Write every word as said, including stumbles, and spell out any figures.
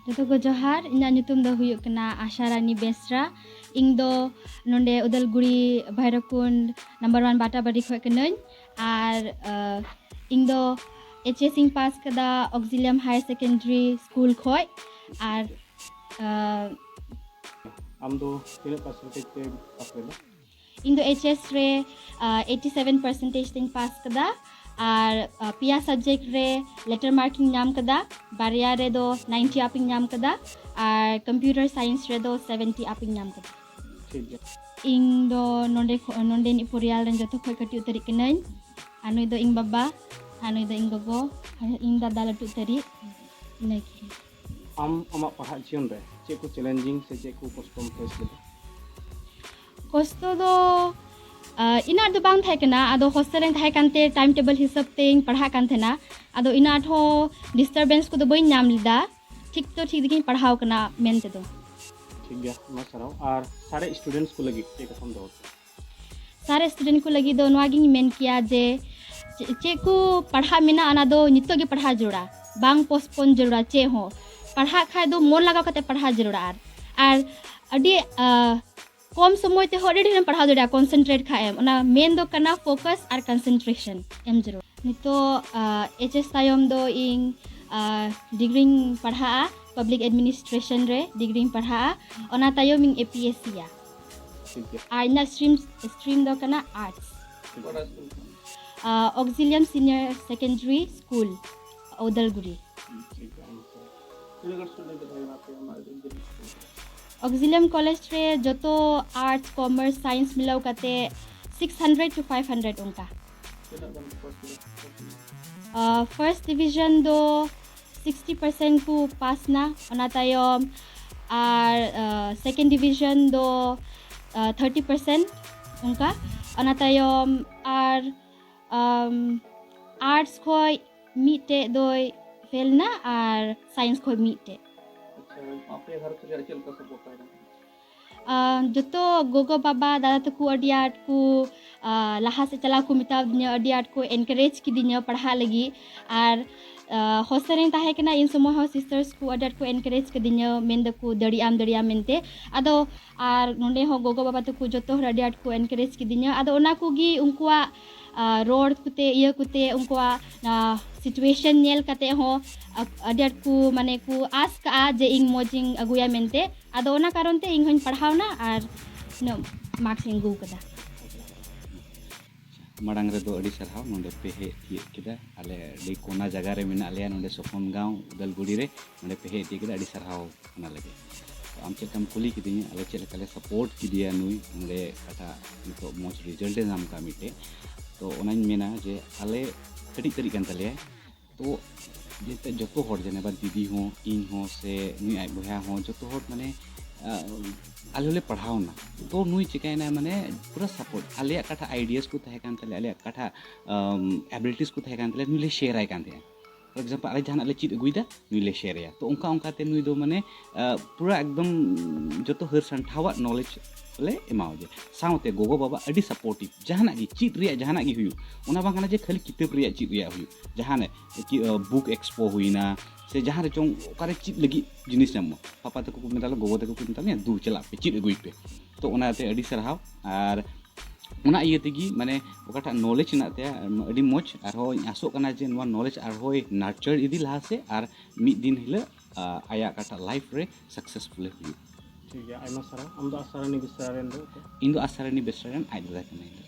ᱡᱚᱛᱚ ᱠᱚ ᱡᱚᱦᱟᱨ, ᱤᱧᱟᱹᱜ ᱧᱩᱛᱩᱢ ᱫᱚ ᱦᱩᱭᱩᱜ ᱠᱟᱱᱟ ᱟᱥᱟ ᱨᱟᱱᱤ ᱵᱮᱥᱨᱟ᱾ ᱤᱧ ᱫᱚ ᱱᱚᱰᱮ ᱩᱫᱟᱞᱜᱩᱲᱤ ᱵᱷᱟᱭᱨᱚᱠᱩᱱᱰ ᱱᱟᱢᱵᱟᱨ ᱚᱣᱟᱱ ᱵᱟᱴᱟᱵᱟᱨᱤ ᱠᱷᱚᱱ ᱠᱟᱹᱱᱟᱹᱧ᱾ ᱟᱨ ᱟᱸ, ᱤᱧ ᱫᱚ ᱮᱭᱤᱪ ᱮᱥ ᱤᱧ ᱯᱟᱥ ᱠᱟᱫᱟ ᱚᱠᱡᱤᱞᱤᱭᱟᱢ ᱦᱟᱭᱟᱨ ᱥᱮᱠᱮᱱᱰᱟᱨᱤ ᱥᱠᱩᱞ ᱠᱷᱚᱱ᱾ ᱟᱨ ᱟᱸ, ᱟᱢ ᱫᱚ ᱛᱤᱱᱟᱹᱜ ᱯᱟᱨᱥᱮᱱᱴᱮᱡᱽ ᱛᱮᱢ ᱯᱟᱥ ᱞᱮᱫᱟ? ᱤᱧ ᱫᱚ ᱮᱭᱤᱪ ᱮᱥ ᱨᱮ ᱮᱭᱤᱴᱤ ᱥᱮᱵᱷᱮᱱ ᱯᱟᱨᱥᱮᱱᱴᱮᱡᱽ ᱛᱤᱧ ᱯᱟᱥ ᱠᱟᱫᱟ᱾ ᱟᱨ ᱟᱸ, ᱯᱮᱭᱟ ᱥᱟᱵᱡᱮᱠᱴ ᱨᱮ ᱞᱮᱴᱟᱨ ᱢᱟᱨᱠ ᱤᱧ ᱧᱟᱢ ᱠᱟᱫᱟ, ᱵᱟᱨᱭᱟ ᱨᱮᱫᱚ ᱱᱟᱭᱤᱱᱴᱤ ᱟᱯ ᱤᱧ ᱧᱟᱢ ᱠᱟᱫᱟ᱾ ᱟᱨ ᱠᱚᱢᱯᱤᱭᱩᱴᱟᱨ ᱥᱟᱭᱮᱱᱥ ᱨᱮᱫᱚ ᱥᱮᱵᱷᱮᱱᱴᱤ ᱟᱯ ᱤᱧ ᱧᱟᱢ ᱠᱟᱫᱟ᱾ ᱴᱷᱤᱠ ᱜᱮᱭᱟ᱾ ᱤᱧ ᱫᱚ ᱱᱚᱰᱮ ᱠᱷᱚ- ᱱᱚᱰᱮᱱᱤᱡ ᱯᱚᱨᱤᱭᱟᱞ ᱨᱮᱱ ᱡᱚᱛᱚ ᱠᱷᱚᱱ ᱠᱟᱹᱴᱤᱡ ᱩᱛᱟᱹᱨᱤᱡ ᱠᱟᱹᱱᱟᱹᱧ᱾ ᱟᱨ ᱱᱩᱭ ᱫᱚ ᱤᱧ ᱵᱟᱵᱟ, ᱟᱨ ᱱᱩᱭ ᱫᱚ ᱤᱧ ᱜᱚᱜᱚ, ᱟᱨ ᱤᱧ ᱫᱟᱫᱟ ᱞᱟᱹᱴᱩ ᱩᱛᱟᱹᱨᱤᱡ᱾ ᱤᱱᱟᱹᱜᱮ᱾ ᱟᱢ ᱟᱢᱟᱜ ᱯᱟᱲᱦᱟᱜ ᱡᱤᱭᱚᱱ ᱨᱮ ᱪᱮᱫ ᱠᱚ ᱪᱮᱞᱮᱧᱡᱤᱝ ᱥᱮ ᱪᱮᱫ ᱠᱚ ᱠᱚᱥᱴᱚᱢ ᱯᱷᱮᱥ ᱞᱮᱫᱟ? ᱠᱚᱥᱴᱚ ᱫᱚ ᱟᱸ, ᱤᱱᱟᱹᱜ ᱟᱸᱴ ᱫᱚ ᱵᱟᱝ ᱛᱟᱦᱮᱸ ᱠᱟᱱᱟ᱾ ᱟᱫᱚ ᱦᱳᱥᱴᱮᱞ ᱨᱮᱧ ᱛᱟᱦᱮᱸ ᱠᱟᱱᱛᱮ ᱴᱟᱭᱤᱢ ᱴᱮᱵᱚᱞ ᱦᱤᱥᱟᱹᱵ ᱛᱮᱧ ᱯᱟᱲᱦᱟᱜ ᱠᱟᱱ ᱛᱟᱦᱮᱱᱟ᱾ ᱟᱫᱚ ᱤᱱᱟᱹᱜ ᱟᱸᱴ ᱦᱚᱸ ᱰᱤᱥᱴᱟᱨᱵᱮᱱᱥ ᱠᱚᱫᱚ ᱵᱟᱹᱧ ᱧᱟᱢ ᱞᱮᱫᱟ, ᱴᱷᱤᱠ ᱛᱚ ᱴᱷᱤᱠ ᱜᱮᱧ ᱯᱟᱲᱦᱟᱣ ᱠᱟᱱᱟ ᱢᱮᱱ ᱛᱮᱫᱚ᱾ ᱴᱷᱤᱠ ᱜᱮᱭᱟ, ᱟᱭᱢᱟ ᱥᱟᱨᱦᱟᱣ᱾ ᱟᱨ ᱥᱟᱨᱮᱡ ᱥᱴᱩᱰᱮᱱᱴᱥ ᱠᱚ ᱞᱟᱹᱜᱤᱫ ᱪᱮᱫ ᱠᱟᱛᱷᱟᱢ ᱫᱚᱦᱚ ᱠᱮᱭᱟ? ᱥᱟᱨᱮᱡ ᱥᱴᱩᱰᱮᱱᱴ ᱠᱚ ᱞᱟᱹᱜᱤᱫ ᱫᱚ ᱱᱚᱣᱟ ᱜᱤᱧ ᱢᱮᱱ ᱠᱮᱭᱟ ᱡᱮ ᱪᱮ- ᱪᱮᱫ ᱠᱚ ᱯᱟᱲᱦᱟᱜ ᱢᱮᱱᱟᱜᱼᱟ, ᱚᱱᱟ ᱫᱚ ᱱᱤᱛᱚᱜ ᱜᱮ ᱯᱟᱲᱦᱟᱣ ᱡᱟᱹᱨᱩᱲᱟ, ᱵᱟᱝ ᱯᱳᱥᱴᱯᱳᱱ ᱡᱟᱹᱨᱩᱲᱟ ᱪᱮᱫ ᱦᱚᱸ᱾ ᱯᱟᱲᱦᱟᱜ ᱠᱷᱟᱡ ᱫᱚ ᱢᱚᱱ ᱞᱟᱜᱟᱣ ᱠᱟᱛᱮ ᱯᱟᱲᱦᱟᱣ ᱡᱟᱹᱨᱩᱲᱟ᱾ ᱟᱨ ᱟᱨ ᱟᱹᱰᱤ ᱟᱸ, ᱠᱚᱢ ᱥᱚᱢᱚᱭ ᱛᱮᱦᱚᱸ ᱟᱹᱰᱤ ᱰᱷᱮᱨᱮᱢ ᱯᱟᱲᱦᱟᱣ ᱫᱟᱲᱮᱭᱟᱜᱼᱟ, ᱠᱚᱱᱥᱮᱱᱴᱨᱮᱴ ᱠᱷᱟᱡ ᱮᱢ᱾ ᱚᱱᱟ ᱢᱮᱱ ᱫᱚ ᱠᱟᱱᱟ ᱯᱷᱳᱠᱟᱥ ᱟᱨ ᱠᱚᱱᱥᱮᱱᱴᱨᱮᱥᱚᱱ ᱮᱢ ᱡᱟᱹᱨᱩᱲ᱾ ᱱᱤᱛᱚᱜ ᱮᱭᱤᱪ ᱮᱥ ᱛᱟᱭᱚᱢ ᱫᱚ ᱤᱧ ᱰᱤᱜᱽᱨᱤᱧ ᱯᱟᱲᱦᱟᱜᱼᱟ, ᱯᱟᱵᱽᱞᱤᱠ ᱮᱰᱢᱤᱱᱤᱥᱴᱨᱮᱥᱚᱱ ᱨᱮ ᱰᱤᱜᱽᱨᱤᱧ ᱯᱟᱲᱦᱟᱜᱼᱟ᱾ ᱚᱱᱟ ᱛᱟᱭᱚᱢ ᱤᱧ ᱮ ᱯᱤ ᱮᱥ ᱥᱤᱭᱟ᱾ ᱴᱷᱤᱠ ᱜᱮᱭᱟ᱾ ᱟᱨ ᱤᱧᱟᱹᱜ ᱥᱴᱨᱤᱢ ᱥᱴᱨᱤᱢ ᱫᱚ ᱠᱟᱱᱟ ᱟᱨᱴᱥ᱾ ᱚᱠᱟᱴᱟᱜ ᱥᱠᱩᱞ ᱠᱷᱚᱱ? ᱚᱠᱡᱤᱞᱤᱭᱟᱢ ᱥᱤᱱᱤᱭᱟᱨ ᱥᱮᱠᱮᱱᱰᱟᱨᱤ ᱥᱠᱩᱞ, ᱩᱫᱟᱞᱜᱩᱲᱤ᱾ ᱴᱷᱤᱠ ᱜᱮᱭᱟ᱾ ᱛᱤᱱᱟᱹᱜ ᱜᱟᱱ ᱥᱴᱩᱰᱮᱱᱴ ᱠᱚ ᱛᱟᱦᱮᱸ ᱠᱟᱱᱟ ᱟᱯᱮ ᱚᱱᱟ ᱤᱭᱟᱹ ᱨᱮ? ᱚᱠᱡᱤᱞᱤᱭᱟᱢ ᱠᱚᱞᱮᱡᱽ ᱨᱮ ᱡᱚᱛᱚ ᱟᱨᱴᱥ, ᱠᱚᱢᱟᱨᱥ, ᱥᱟᱭᱮᱱᱥ ᱢᱤᱞᱟᱹᱣ ᱠᱟᱛᱮ six hundred two five hundred ᱚᱱᱠᱟ᱾ ᱛᱤᱱᱟᱹᱜ ᱜᱟᱱ ᱠᱚ ᱯᱟᱥ ᱠᱮᱫᱟ? ᱯᱷᱟᱨᱥᱴ ᱰᱤᱵᱷᱤᱡᱚᱱ ᱫᱚ ᱥᱤᱠᱥᱴᱤ ᱯᱟᱨᱥᱮᱱᱴ ᱠᱚ ᱯᱟᱥ ᱱᱟ, ᱚᱱᱟ ᱛᱟᱭᱚᱢ ᱟᱨ ᱥᱮᱠᱮᱱᱰ ᱰᱤᱵᱷᱤᱡᱚᱱ ᱫᱚ ᱛᱷᱟᱨᱴᱤ ᱯᱟᱨᱥᱮᱱᱴ ᱚᱱᱠᱟ᱾ ᱚᱱᱟ ᱛᱟᱭᱚᱢ ᱟᱨ ᱟᱨᱴᱥ ᱠᱷᱚᱡ ᱢᱤᱫᱴᱮᱡ ᱫᱚᱭ ᱯᱷᱮᱞ ᱱᱟ ᱟᱨ ᱥᱟᱭᱮᱱᱥ ᱠᱷᱚᱡ ᱢᱤᱫᱴᱮᱡ᱾ ᱟᱪᱪᱷᱟ, ᱟᱯᱮ ᱜᱷᱟᱨᱚᱸᱡᱽ ᱨᱮ ᱪᱮᱫ ᱞᱮᱠᱟ ᱥᱟᱯᱳᱨᱴ ᱛᱟᱦᱮᱸ ᱠᱟᱱᱟ? ᱟᱸ, ᱡᱚᱛᱚ ᱜᱚᱜᱚ ᱵᱟᱵᱟ ᱫᱟᱫᱟ ᱛᱟᱠᱚ ᱟᱹᱰᱤ ᱟᱸᱴ ᱠᱚ ᱟᱸ, ᱞᱟᱦᱟ ᱥᱮᱫ ᱪᱟᱞᱟᱣ ᱠᱚ ᱢᱮᱛᱟᱣ ᱫᱤᱧᱟ, ᱟᱹᱰᱤ ᱟᱸᱴ ᱠᱚ ᱮᱱᱠᱟᱨᱮᱡᱽ ᱠᱤᱫᱤᱧᱟ ᱯᱟᱲᱦᱟᱜ ᱞᱟᱹᱜᱤᱫ᱾ ᱟᱨ ᱦᱳᱥᱴᱮᱞ ᱨᱮᱧ ᱛᱟᱦᱮᱸ ᱠᱟᱱᱟ, ᱤᱱ ᱥᱚᱢᱚᱭ ᱦᱚᱸ ᱥᱤᱥᱴᱟᱨᱥ ᱠᱚ ᱟᱹᱰᱤ ᱟᱸᱴ ᱠᱚ ᱮᱱᱠᱟᱨᱮᱡᱽ ᱠᱟᱫᱤᱧᱟ, ᱢᱮᱱ ᱫᱟᱠᱚ ᱫᱟᱲᱮᱭᱟᱜ ᱟᱢ, ᱫᱟᱲᱮᱭᱟᱜ ᱟᱢ ᱢᱮᱱᱛᱮ᱾ ᱟᱫᱚ ᱟᱨ ᱱᱚᱸᱰᱮ ᱦᱚᱸ ᱜᱚᱜᱚ ᱵᱟᱵᱟ ᱛᱟᱠᱚ ᱡᱚᱛᱚ ᱦᱚᱲ ᱟᱹᱰᱤ ᱟᱸᱴ ᱠᱚ ᱮᱱᱠᱟᱨᱮᱡᱽ ᱠᱤᱫᱤᱧᱟ᱾ ᱟᱫᱚ ᱚᱱᱟ ᱠᱚᱜᱮ ᱩᱱᱠᱩᱣᱟᱜ ᱨᱚᱲ ᱠᱚᱛᱮ, ᱤᱭᱟᱹ ᱠᱚᱛᱮ, ᱩᱱᱠᱩᱣᱟᱜ ᱥᱤᱪᱩᱭᱮᱥᱚᱱ ᱧᱮᱞ ᱠᱟᱛᱮ ᱦᱚᱸ ᱟᱹᱰᱤ ᱟᱸᱴ ᱠᱚ, ᱢᱟᱱᱮ, ᱠᱚ ᱟᱸᱥ ᱠᱟᱜᱼᱟ ᱡᱮ ᱤᱧ ᱢᱚᱡᱽ ᱤᱧ ᱟᱹᱜᱩᱭᱟ ᱢᱮᱱᱛᱮ᱾ ᱟᱫᱚ ᱚᱱᱟ ᱠᱟᱨᱚᱱ ᱛᱮ ᱤᱧ ᱦᱚᱸᱧ ᱯᱟᱲᱦᱟᱣᱱᱟ ᱟᱨ ᱩᱱᱟᱹᱜ ᱢᱟᱨᱠᱥ ᱤᱧ ᱟᱹᱜᱩ ᱠᱟᱫᱟ᱾ ᱢᱟᱲᱟᱝ ᱨᱮᱫᱚ ᱟᱹᱰᱤ ᱥᱟᱨᱦᱟᱣ, ᱱᱚᱰᱮ ᱯᱮ ᱦᱮᱡ ᱛᱤᱭᱳᱜ ᱠᱮᱫᱟ᱾ ᱟᱞᱮ ᱟᱹᱰᱤ ᱠᱚᱱᱟ ᱡᱟᱭᱜᱟ ᱨᱮ ᱢᱮᱱᱟᱜ ᱞᱮᱭᱟ, ᱱᱚᱰᱮ ᱥᱚᱯᱚᱱ ᱜᱟᱶ, ᱩᱫᱟᱞᱜᱩᱲᱤ ᱨᱮ᱾ ᱱᱚᱰᱮ ᱯᱮ ᱦᱮᱡ ᱛᱤᱭᱳᱜ ᱠᱮᱫᱟ, ᱟᱹᱰᱤ ᱥᱟᱨᱦᱟᱣ᱾ ᱚᱱᱟ ᱞᱟᱹᱜᱤᱫ ᱛᱚ ᱟᱢ ᱪᱮᱫ ᱞᱮᱠᱟᱢ ᱠᱩᱞᱤ ᱠᱤᱫᱤᱧᱟ, ᱟᱞᱮ ᱪᱮᱫ ᱞᱮᱠᱟᱞᱮ ᱥᱟᱯᱳᱨᱴ ᱠᱮᱫᱮᱭᱟ ᱱᱩᱭ, ᱱᱚᱰᱮ ᱚᱠᱟᱴᱟᱜ ᱱᱤᱛᱚᱜ ᱢᱚᱡᱽ ᱨᱮᱡᱟᱞᱴ ᱮ ᱧᱟᱢ ᱠᱟᱜ ᱢᱤᱫᱴᱮᱡ᱾ ᱛᱚ ᱚᱱᱟᱧ ᱢᱮᱱᱟ ᱡᱮ ᱟᱞᱮ ᱠᱟᱹᱴᱤᱡ ᱠᱟᱹᱴᱤᱡ ᱠᱟᱱ ᱛᱟᱞᱮᱭᱟᱭ, ᱛᱚ ᱡᱮᱛᱮ ᱡᱚᱛᱚ ᱦᱚᱲ, ᱡᱮᱱᱮᱵᱟ ᱫᱤᱫᱤ ᱦᱚᱸ, ᱤᱧ ᱦᱚᱸ, ᱥᱮ ᱱᱩᱭ ᱟᱡ ᱵᱚᱭᱦᱟ ᱦᱚᱸ, ᱡᱚᱛᱚ ᱦᱚᱲ ᱢᱟᱱᱮ ᱟᱞᱮ ᱦᱚᱸᱞᱮ ᱯᱟᱲᱦᱟᱣ ᱮᱱᱟ᱾ ᱛᱚ ᱱᱩᱭ ᱪᱤᱠᱟᱹᱭᱮᱱᱟᱭ, ᱢᱟᱱᱮ ᱯᱩᱨᱟᱹ ᱥᱟᱯᱳᱨᱴ᱾ ᱟᱞᱮᱭᱟᱜ ᱚᱠᱟᱴᱟᱜ ᱟᱭᱰᱤᱭᱟᱥ ᱠᱚ ᱛᱟᱦᱮᱸ ᱠᱟᱱ ᱛᱟᱞᱮᱭᱟ, ᱟᱞᱮᱭᱟᱜ ᱚᱠᱟᱴᱟᱜ ᱮᱵᱤᱞᱤᱴᱤᱥ ᱠᱚ ᱛᱟᱦᱮᱸ ᱠᱟᱱ ᱛᱟᱞᱮᱭᱟ, ᱱᱩᱭ ᱞᱮ ᱥᱮᱭᱟᱨ ᱟᱭ ᱠᱟᱱ ᱛᱟᱦᱮᱸᱜᱼᱟ᱾ ᱯᱷᱚᱨ ᱮᱠᱡᱟᱢᱯᱚᱞ, ᱟᱞᱮ ᱡᱟᱦᱟᱱᱟᱜ ᱞᱮ ᱪᱮᱫ ᱟᱹᱜᱩᱭᱮᱫᱟ, ᱱᱩᱭ ᱞᱮ ᱥᱮᱭᱟᱨ ᱟᱭᱟ᱾ ᱛᱚ ᱚᱱᱠᱟ ᱚᱱᱠᱟᱛᱮ ᱱᱩᱭ ᱫᱚ ᱢᱟᱱᱮ ᱯᱩᱨᱟᱹ ᱮᱠᱫᱚᱢ ᱡᱚᱛᱚ ᱦᱟᱹᱨ ᱥᱟᱱᱴᱷᱟᱣᱟᱜ ᱱᱚᱞᱮᱡᱽ ᱞᱮ ᱮᱢᱟᱣᱟᱫᱮᱭᱟ᱾ ᱥᱟᱶᱛᱮ ᱜᱚᱜᱚ ᱵᱟᱵᱟ ᱟᱹᱰᱤ ᱥᱟᱯᱳᱨᱴᱤᱵᱷ, ᱡᱟᱦᱟᱱᱟᱜ ᱜᱮ ᱪᱮᱫ ᱨᱮᱭᱟᱜ ᱡᱟᱦᱟᱱᱟᱜ ᱜᱮ ᱦᱩᱭᱩᱜ, ᱚᱱᱟ ᱵᱟᱝ ᱠᱟᱱᱟ ᱡᱮ ᱠᱷᱟᱹᱞᱤ ᱠᱤᱛᱟᱹᱵ ᱨᱮᱭᱟᱜ ᱪᱮᱫ ᱨᱮᱭᱟᱜ ᱦᱩᱭᱩᱜ, ᱡᱟᱦᱟᱱᱟᱜ ᱵᱩᱠ ᱮᱠᱥᱯᱳ ᱦᱩᱭᱱᱟ, ᱥᱮ ᱡᱟᱦᱟᱸ ᱨᱮ ᱪᱚᱝ ᱚᱠᱟᱨᱮ ᱪᱮᱫ ᱞᱟᱹᱜᱤᱫ ᱡᱤᱱᱤᱥ ᱧᱟᱢᱚᱜᱼᱟ, ᱯᱟᱯᱟ ᱛᱟᱠᱚ ᱠᱚ ᱢᱮᱛᱟ ᱞᱮ, ᱜᱚᱜᱚ ᱛᱟᱠᱚ ᱠᱚ ᱢᱮᱛᱟ ᱞᱮᱭᱟ, "ᱫᱩ ᱪᱟᱞᱟᱜ ᱯᱮ, ᱪᱮᱫ ᱟᱹᱜᱩᱭ ᱯᱮ᱾" ᱛᱚ ᱚᱱᱟᱛᱮ ᱟᱹᱰᱤ ᱥᱟᱨᱦᱟᱣ᱾ ᱟᱨ ᱚᱱᱟ ᱤᱭᱟᱹ ᱛᱮᱜᱮ ᱢᱟᱱᱮ ᱚᱠᱟᱴᱟᱜ ᱱᱚᱞᱮᱡᱽ ᱢᱮᱱᱟᱜ ᱛᱟᱭᱟ ᱟᱹᱰᱤ ᱢᱚᱡᱽ, ᱟᱨᱦᱚᱸᱧ ᱟᱥᱚᱜ ᱠᱟᱱᱟ ᱡᱮ ᱱᱚᱣᱟ ᱱᱚᱞᱮᱡᱽ ᱟᱨᱦᱚᱸᱭ ᱱᱟᱨᱪᱟᱨ ᱤᱫᱤ ᱞᱟᱦᱟ ᱥᱮᱫ, ᱟᱨ ᱢᱤᱫ ᱫᱤᱱ ᱦᱤᱞᱳᱜ ᱟᱭᱟᱜ ᱚᱠᱟᱴᱟᱜ ᱞᱟᱭᱤᱯᱷ ᱨᱮ ᱥᱟᱠᱥᱮᱥᱯᱷᱩᱞᱮ ᱦᱩᱭᱩᱜ᱾ ᱴᱷᱤᱠ ᱜᱮᱭᱟ, ᱟᱭᱢᱟ ᱥᱟᱨᱦᱟᱣ᱾ ᱟᱢ ᱫᱚ ᱟᱥᱟ ᱨᱟᱱᱤ ᱵᱮᱥᱨᱟ ᱨᱮᱱ ᱫᱚ ᱚᱠᱚᱭ? ᱤᱧ ᱫᱚ ᱟᱥᱟ ᱨᱟᱱᱤ ᱵᱮᱥᱨᱟ ᱨᱮᱱ ᱟᱡ ᱫᱟᱫᱟ ᱠᱟᱹᱱᱟᱹᱧ᱾